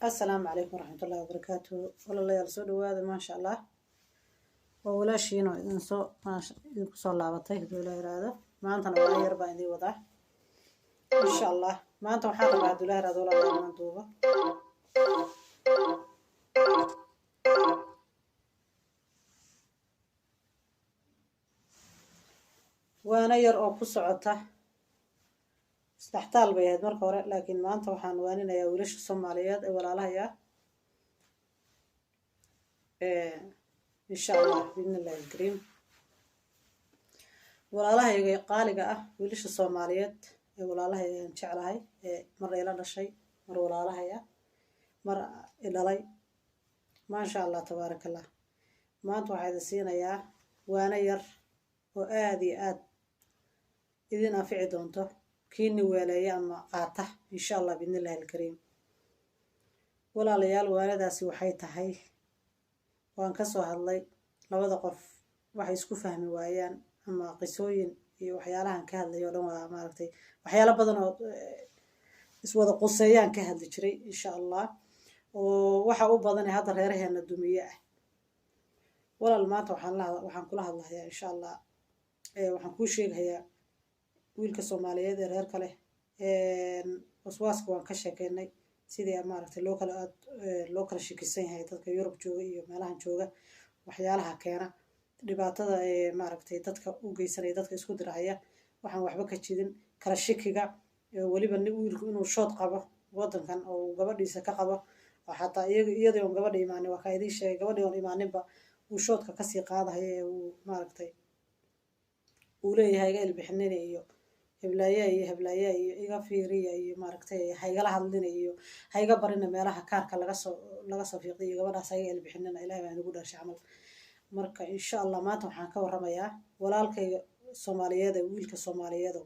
Asalaamu calaykum waraxmatullahi wabarakaatu. Walaalayaal, soo dhawaada. Maasha Allah, waa walaashiin oo idinsoo idinku soo laabatay. Hadduu Ilaah yiraahdo, maantana waa yar baan idiin wadaa, insha Allah. Maanta waxaan rabaa, hadduu Ilaah yiraahdo, walaalayaal, inaan duubo waana yar oo ku socota. Isdhextaal bay ahayd marka hore, laakiin maanta waxaan waaninayaa wiilasha Soomaaliyeed ee walaalahaya, insha Allah, biidni Illahi alkariim. Walaalahayga qaaliga ah, wiilasha Soomaaliyeed ee walaalahayga aan jeclahay, ee mar ila dhashay, mar walaalahaya, mar i dhalay, maasha Allah, tabaaraka Allah. Maanta waxaa idin siinayaa waano yar oo aada iyo aad idin anfici doonto, kiini weeleeya ama qaata, insha Allah, biidni Illahi alkariim. Walaalayaal, waanadaasi waxay tahay, waan ka soo hadlay labada qof waxay isku fahmi waayaan ama qisooyin iyo waxyaalahan ka hadlay oo dhan. Waa maaragtay waxyaalo badan oo iswada quseeyaan ka hadli jiray, insha Allah, oo waxa u badanee hadda reeraheena dumiye ah. Walaal, maanta waxaan kula hadlahayaa, insha Allah, waxaan kuu sheegahayaa wiilka Soomaaliyeed ee reerka leh. Waswaaska waan ka sheekeynay, sidii maaragtay loo kala aad loo kala shakisan yahay dadka Yurub jooga iyo meelahan jooga, waxyaalaha keena dhibaatada ee maaragtay dadka u geysanaya, dadka isku dirahaya, waxaan waxba ka jidin, kala shakiga. Weliba wiilku inuu shood qabo waddankan oo uu gabadhiisa ka qabo, oo xataa iyaga iyadii oon gabadha imaanin, waa kaa idiin sheegay, gabadhii oon imaaninba uu shoodka kasii qaadahaya ee uu maaragtay uu leeyahay iga ilbixinina iyo heblaaya iyo heblaaya iyo iga fiiriya iyo maaragtay haygala hadlina iyo hayga barina meelaha kaarka lagasoo fiiqday iyo gabadhaas hayga ilbixinina. Ilahay baan igu dhashay camal. Marka, insha Allah, maanta waxaan ka warramayaa walaalkayga Soomaaliyeed ee wiilka Soomaaliyeedow,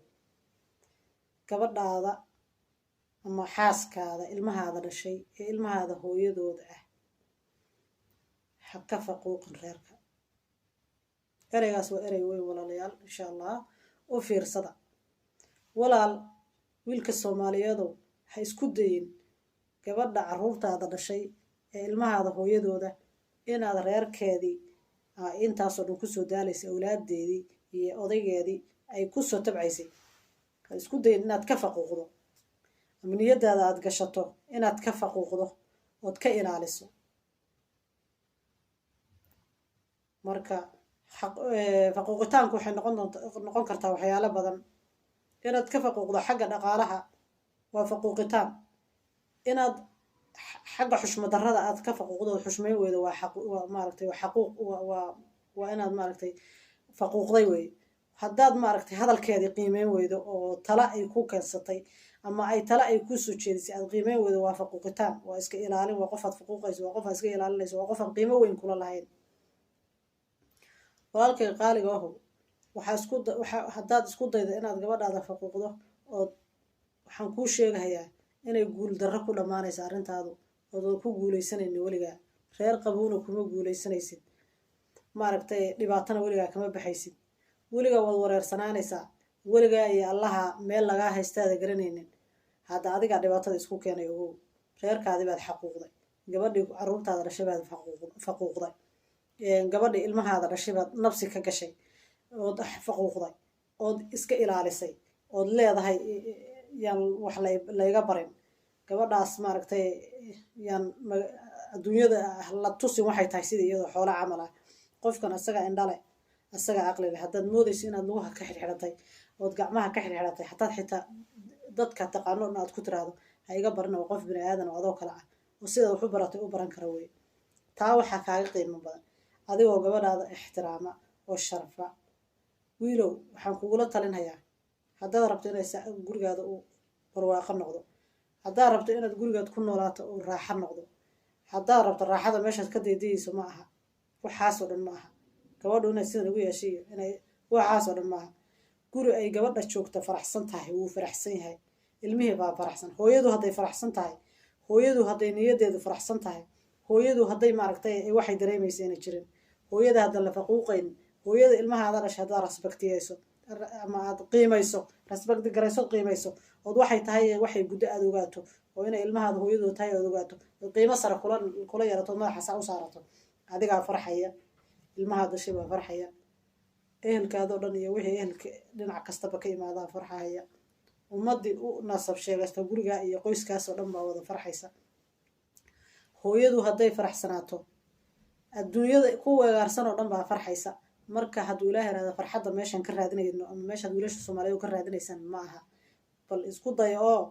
gabadhaada ama xaaskaada ilmahaada dhashay ee ilmahaada hooyadooda ah ha ka faquuqin reerka. Ereygaas waa erey weyn, walaalayaal, insha Allah, u fiirsada. Walaal, wiilka Soomaaliyeedow, ha isku dayin gabadha carruurtaada dhashay ee ilmahaada hooyadooda inaad reerkeedii intaasoo dhan kusoo daalaysay, awlaadeedii iyo odaygeedii ay kusoo tabcaysay, ha isku dayin inaad ka faquuqdo ama niyadaada aada gashato inaad ka faquuqdo ood ka ilaaliso. Marka faquuqitaanku waxay noqon doonta, noqon kartaa waxyaalo badan. Inaad ka faquuqdo xagga dhaqaalaha waa faquuqitaan. Inaad xagga xushmad darrada aad ka faquuqdo ood xushmayn weydo waa xaq, waa maaragtay waa xaquuq, waa inaad maaragtay faquuqday wey. Haddaad maaragtay hadalkeedii qiimeyn weydo oo tala ay ku keensatay ama ay tala ay kuu soo jeedisay aad qiimeyn weydo, waa faquuqitaan, waa iska ilaalin, waa qof aad faquuqayso, waa qof aad iska ilaalinayso, waa qof aan qiimo weyn kula lahayn. Walaalkay qaaliga ahow, waxaa isku waxa haddaad isku daydo inaad gabadhaada faquuqdo ood, waxaan kuu sheegahayaa inay guul darro ku dhammaanaysa arrintaadu, oodan ku guuleysanaynin weligaa. Reer qabowna kuma guuleysanaysid, maaragtay dhibaatana weligaa kama baxaysid, weligaa waad wareersanaanaysaa, weligaa iyo Allaha meel lagaa haystaada garanaynin. Hadda adigaa dhibaatada isku keenay, ogow. Reerkaadii baad xaquuqday, gabadhii carruurtaada dhashay baad faquuqday, gabadhii ilmahaada dhashay baad nabsi ka gashay ood faquuqday ood iska ilaalisay ood leedahay yaan wax layga barin gabadhaas, maaragtay yaan adduunyada la tusin waxay tahay sidii iyadoo xoola camal ah. Qofkan asaga indhale, asaga aqli leh. Haddaad moodayso inaad lugaha ka xidhxidhatay ood gacmaha ka xidhxidhatay, hataad xitaa dadka taqaano dhan aad ku tiraahdo ha iga barin, oo qof bini aadan oo adoo kale ah oo sidaad wax u baratay u baran kara wey. Taa waxaa kaaga qiimo badan adigoo gabadhaada ixtiraama oo sharfa. Wiilow, waxaan kugula talinhayaa, haddaad rabto inay gurigaada uu barwaaqo noqdo, haddaad rabto inaad gurigaad ku noolaato uu raaxo noqdo, haddaad rabto raaxada meeshaad ka daydayeyso ma aha waxaasoo dhan, ma aha gabadhu inay sidan ugu yeeshay iyo inay waxaasoo dhan, maaha. Guri ay gabadha joogta faraxsan tahay, wuu faraxsan yahay, ilmihii baa faraxsan. Hooyadu hadday faraxsan tahay, hooyadu hadday niyadeedu faraxsan tahay, hooyadu hadday maaragtay waxay dareemaysa inay jirin, hooyada haddan la faquuqayn, hooyada ilmahaada dhashay haddaad respectiyeyso ama aad qiimayso, respect garayso, qiimayso, ood waxay tahay waxay guddo aada ogaato, Oo inay ilmahaada hooyadooda tahay ood ogaato, ood qiimo sare kula yarato, ood madaxa saa u saarato, adigaa farxaya, ilmahaa dhashay baa farxaya, ehelkaadoo dhan iyo wixii ehelka dhinac kastaba ka imaadaa farxaya, ummaddii u nasab sheegasta gurigaa iyo qoyskaas oo dhan baa wada farxaysa. Hooyadu hadday faraxsanaato, adduunyada ku weegaarsan oo dhan baa farxaysa. Marka hadduu Ilaah ihahda, farxadda meeshaan ka raadinayno ama meeshaad wiilasha Soomaaliyeed ka raadinaysaan ma aha. Bal isku daya oo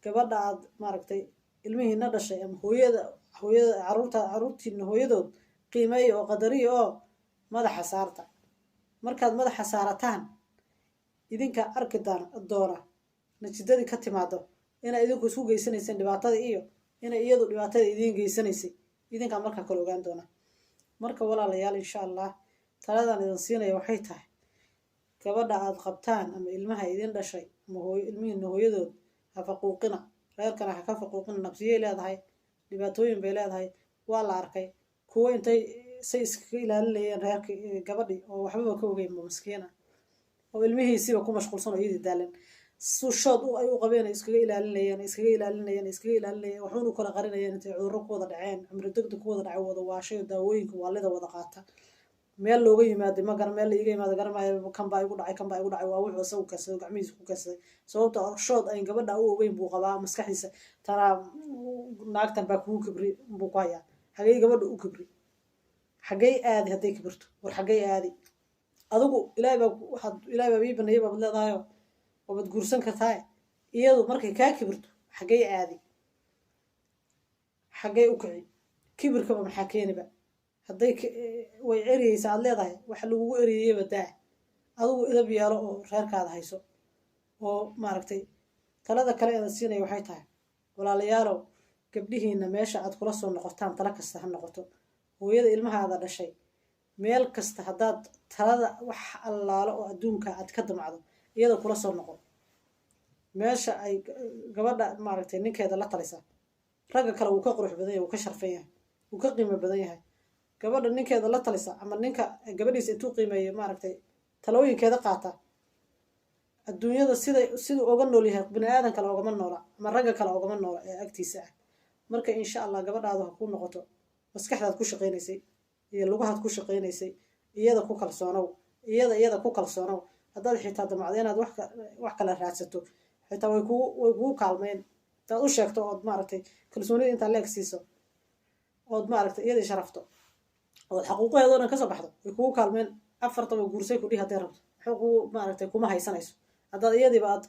gabadha aad maaragtay ilmihiina dhashay ama hooyada caruurta, caruurtiina hooyadood qiimeeya oo qadariya oo madaxa saarta. Markaad madaxa saarataan, idinka arki doona natiijadii ka timaado, inay idinku isku geysanayseen dhibaatada iyo inay iyadu dhibaatada idiin geysanaysay, idinkaa markaa kale ogaan doona. Marka walaalayaal, insha Allah, taladan idin siinaya waxay tahay: gabadha aad qabtaan ama ilmaha idin dhashay ama hooy ilmihiina hooyadood ha faquuqina, reerkana ha ka faquuqina. Nabsiyay leedahay, dhibaatooyin bay leedahay. Waa la arkay kuwo intay say iskaga ilaalinayeen reerki gabadhii oo waxbaba ka ogeynba, maskiina, oo ilmihiisiiba ku mashquulsan oo iyadii daalan sushood ay u qabeen ay iskaga ilaalinayeen, iskaga ilaalinayeen, iskaga ilaalinayeen, waxuun u kala qarinayeen, intay cudurro ku wada dhaceen, cumri degdeg ku wada dhacay, wada waashay oo daawooyinka waalida wada qaata. Meel looga yimaaday ma garan, meel la iiga yimaada garan maayo. Kan baa igu dhacay, kan baa igu dhacay. Waa wuxuu isagu keensaday, gacmihiisa ku keensaday, sababta shood ayn gabadha u ogeyn buu qabaa maskaxdiisa. Tanaa naagtan baa kugu kibri buu ku hayaa. Xagay gabadha u kibri? Xaggay aadi hadday kibirto? War xaggay aadi? Adigu Ilaahay baa, waxaad Ilaahay baa ii baneeyay baad leedahayo, waabad guursan kartaa. Iyadu markay kaa kibirto, xaggay aadi? Xaggay u kici? Kibirkaba maxaa keeniba? Hadday way eriyeysa aad leedahay, waxa lagugu eriyeyba daa. Adigu idab yeelo oo reerkaada hayso. Oo maaragtay, talada kale eedan siinaya waxay tahay, walaalayaalow, gabdhihiina meesha aad kula soo noqotaan, tala kasta ha noqoto, hooyada ilmahaada dhashay, meel kasta haddaad talada wax allaalo oo adduunka aad ka damacdo, iyada kula soo noqo. Meesha ay gabadha maaragtay ninkeeda la talisa, ragga kale wuu ka qurux badan yahay, wuu ka sharfan yahay, wuu ka qiimo badan yahay. Gabadha ninkeeda la talisa ama ninka gabadhiisa intuu qiimeeyo maaragtay talooyinkeeda qaata, adduunyada sida siduu oga nool yahay bini aadan kale ogama noola ama ragga kale ogama noola ee agtiisa ah. Marka insha Allah, gabadhaadu ha ku noqoto maskaxdaad ku shaqaynaysay iyo lugahaad ku shaqaynaysay. Iyada ku kalsoonow, iyada ku kalsoonow. Haddaad xitaa damacdo inaad wax kala raadsato, xitaa way kugu kaalmeyn intaad u sheegto ood maaragtay kalsoonida intaad leeg siiso ood maaragtay iyadii sharafto ood xaquuqaheeda o dhan kasoo baxdo, way kugu kaalmeen. Afartaba guursay ku dhihi hadday rabto, waxba kugu maaragtay kuma haysanayso haddaad iyadiiba aad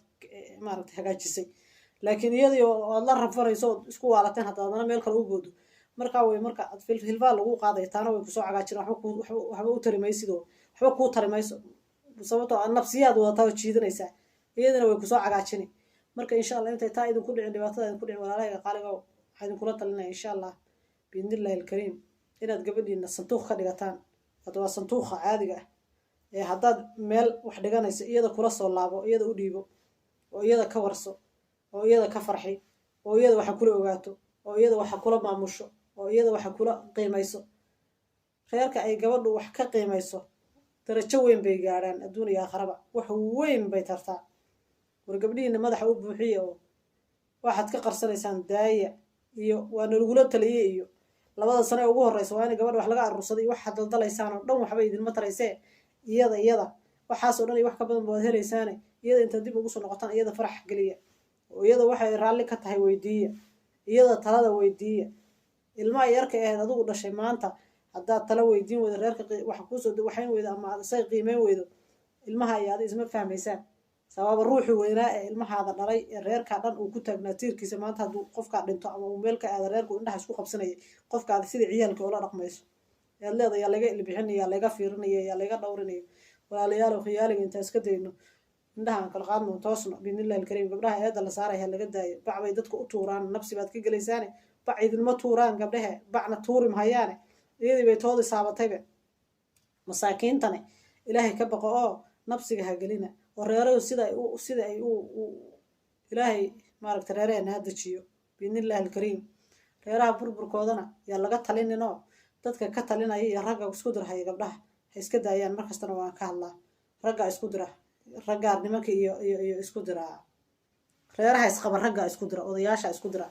maaragtay hagaajisay. Laakiin iyadii oo aad la rafanayso ood isku waalateen, hadda adana meel kale u goodo, markaa way marka aad hilfaa lagu qaadaya, taana way kusoo cagaajin. Waxba u tari maysid oo waxba kuu tari mayso, sababtoo aad nafsiyaad wadataa oo jiidanaysaa, iyadina way kusoo cagaajini. Marka insha Allah, intay taa idinku dhicin, dhibaatada idinku dhicin, walaalahayga qaaliga, waxaa idinkula talinaya insha Allah, biidnillahi alkariim, inaad gabadhiina sanduuq ka dhigataan. Hadda waa sanduuqa caadiga ah ee haddaad meel wax dhiganayso, iyada kula soo laabo, iyada u dhiibo oo iyada ka warso oo iyada ka farxi oo iyada waxa kula ogaato oo iyada waxa kula maamusho oo iyada waxa kula qiimayso. Reerka ay gabadhu wax ka qiimayso darajo weyn bay gaadhaan adduun iyo aakharaba, wax weyn bay tartaa. War gabdhihiina madaxa u buuxiya oo waxaad ka qarsanaysaan daaya. Iyo waa nalagula taliyey iyo 2da sano ee ugu horeysa waa in gabadha wax laga aruursaday iyo waxaad daldalaysaan oo dhan waxba idinma taraysee. Iyada waxaasoo dhan iyo wax ka badan baad helaysaane, iyada intaad dib ugu soo noqotaan, iyada farax geliya oo iyada waxay raalli ka tahay weydiiya, iyada talada weydiiya. Ilmaha yarka ahayd adigu dhashay maanta haddaad tala weydiin weydo, reerka wax kuusoo waxayn weydo ama aad isaga qiimeyn weydo, ilmaha iyo adi isma fahmaysaan. Sababa ruuxii weynaa ee ilmahaada dhalay ee reerkaa dhan uu ku taagnaa tiirkiisa, maanta hadduu qofkaa dhinto ama uu meel ka aado, reerku indhaha isku qabsanayay, qofkaada sidii ciyaalka ula dhaqmayso yaad leedahay, yaa laga ilbixinaya, yaa laga fiirinaya, yaa laga dhowrinaya. Walaalayaalow, khiyaaliga intaan iska dayno, indhaha aan kala qaadno, toosno biidnillahi alkariim. Gabdhaha eedda la saaraya laga daayo. Bac bay dadka u tuuraan, nabsi baad ka gelaysaane. Bac idinma tuuraan gabdhehe, bacna tuuri mahayaane, iyadii bay toodii saabataybe. Masaakiintani Ilaahay ka baqo oo nabsiga ha gelina oo reerahu sida ay u Ilaahay maaragta reeraheena ha dejiyo biidnillahi alkariim. Reeraha burburkoodana yaa laga talininoo dadka ka talinaya iyo ragga isku dirhaya gabdhaha ha iska daayaan. Markastana waan ka hadlaa ragga isku dira, raggaar nimanka iyo isku diraa. Reeraha isqaba ragga isku dira, odayaasha isku dira,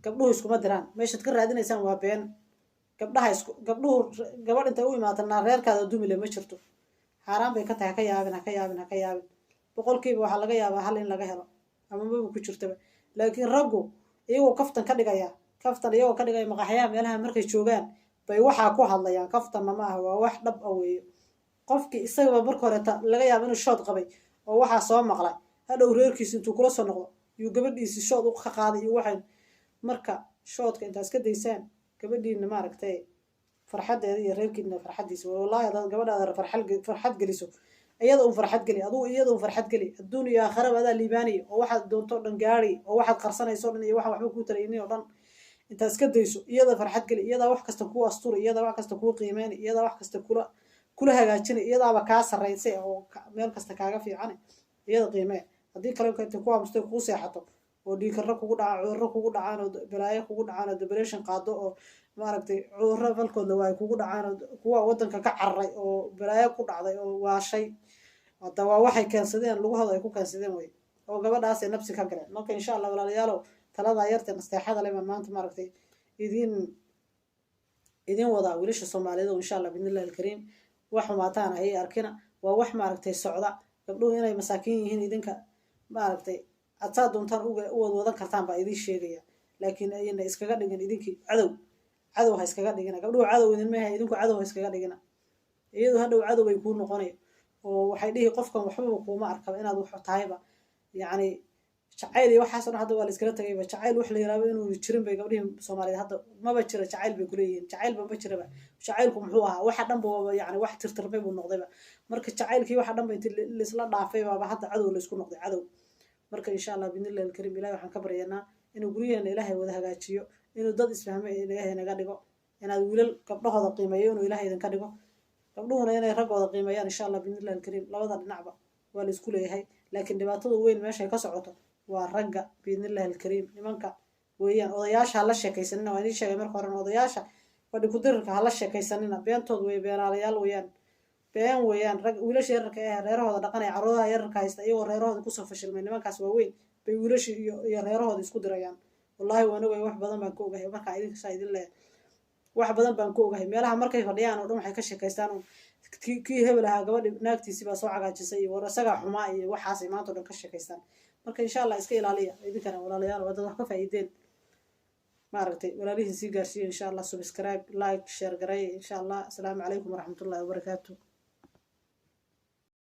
gabdhuhu iskuma diraan. Meeshaad ka raadinaysaan waa been. Gabdhaha isku gabdhuhu, gabadh intay u imaata naa reerkaada dumile ma jirto, xaaraan bay ka tahay. Ha ka yaabin, ha ka yaabin, ha ka yaabin. 100% waxaa laga yaabaa hal in laga helo ama maba ku jirtaba. Laakiin raggu iyagoo kaftan ka dhigaya, kaftan iyagoo ka dhigaya, maqaxyaha meelaha markay joogaan bay waxaa ku hadlayaan. Kaftanna ma aha, waa wax dhab ah weeye. Qofkii isagaba marka horeta laga yaabo inuu shood qabay oo waxaa soo maqlay, hadhow reerkiisi intuu kula soo noqdo yuu gabadhiisi shood ka qaaday iyo waxay. Marka shoodka intaa iska daysaan, gabadhiina maaragtay farxaddeeda iyo reerkiina farxaddiisa. Wallahi haddaad gabadhaada farxad geliso, iyada un farxad geli, adugu iyada un farxad geli, adduun iyo aakharaba adaa liibaanaya oo waxaad doonto o dhan gaari oo waxaad qarsanayso o dhan iyo waxaan waxba kuu taraynin oo dhan intaad iska dayso, iyada farxad geli. Iyadaa wax kasta kuu asturi, iyadaa wax kasta kuu qiimeyni, iyadaa wax kasta kula hagaajinay, iyadaaba kaa sarraysay oo meel kasta kaaga fiicane. Iyada qiimee. Haddii kale intay ku aamustay kuu seexato oo dhiikarro kugu dhacaan, cudurro kugu dhacaan, oo balaayo kugu dhacaan, oo depression qaado, oo maaragtay cudurro falkoodna waa ay kugu dhacaan, oo kuwa waddanka ka cararay oo balaayo ku dhacday oo waashay, hadda waa waxay keensadeen, lugahooda ay ku keensadeen wey, oo gabadhaasay nabsi ka galeen. Marka insha Allah, walaalayaalow, taladaa yartee nasteexada le baan maanta maaragtay idin wadaa, wiilasha Soomaaliyeed oo insha Allah biidnillahi alkariim. Wax xumaataan ayay arkina, waa wax maaragtay socda. Gabdhuhu inay masaakiin yihiin, idinka maaragtay aad saa doontaan u wadwadan kartaan baa idiin sheegaya, laakiin ayna iskaga dhigin idinkii cadow. Cadow ha iskaga dhigina. Gabdhuhu cadow idin mehe, idinku cadow ha iskaga dhigina. Iyadu hadhow cadow bay kuu noqonay oo waxay dhihi qofkan waxbaba kuuma arkaba inaad wax tahayba. Yacni jacayl iyo waxaas o dhan hadda waa la iskala tagayba. Jacayl wax la yiraahdo inuu jirin bay gabdhihii Soomaaliyeed hadda maba jira jacayl bay kuleeyihiin. Jacaylba ma jiraba. Jacaylku muxuu ahaa? Waxa dhanba waaba yani wax tirtirmay buu noqdayba. Marka jacaylkii waxa dhanba inti laisla dhaafay baaba hadda cadow laysku noqday, cadow. Marka insha Allah biidnillahi alkariim, Ilahi waxaan ka baryanaa inuu guryaheena Ilaahay wada hagaajiyo, inuu dad isfahmo Ilaahay naga dhigo, inaad wiilal gabdhahooda qiimeeyo inuu Ilahay idinka dhigo, gabdhuhuna inay raggooda qiimeeyaan insha Allah biidnillahi alkariim. Labada dhinacba waa la isku leeyahay, laakiin dhibaatada weyn meeshay ka socoto waa ragga biidnillahi alkariim, nimanka weeyaan. Odayaasha hala sheekaysanina, waa idiin sheegay marka horena. Odayaasha fadhi kudirirka hala sheekaysanina, beentood wey, beenaalayaal weeyaan, been weeyaan. Rag wiilasha yararka ee reerahooda dhaqanaya, carruuraha yararka haysta, iyagoo reerahooda kusoo fashilmay, nimankaas waaweyn bay wiilashii iyo reerahooda isku dirayaan. Wallahi waan ogahay, wax badan baan ka ogahay. Markaa idinka saa idin leeyahay, wax badan baan ka ogahay. Meelaha markay fadhiyaan oo dhan waxay ka sheekaystaan un kii hebel ahaa gabadhi naagtiisii baa soo cagaajisay iyo war isagaa xumaa iyo waxaasay maanta o dhan ka sheekaystaan. Marka insha Allah iska ilaaliya idinkana, walaalayaal. Waa dad wax ka faa'iideen maaragtay, walaalihiin sii gaarsiiya insha Allah. Subscribe, like, share gareeya insha Allah. Asalaamu calaykum waraxmatullahi wabarakaatu.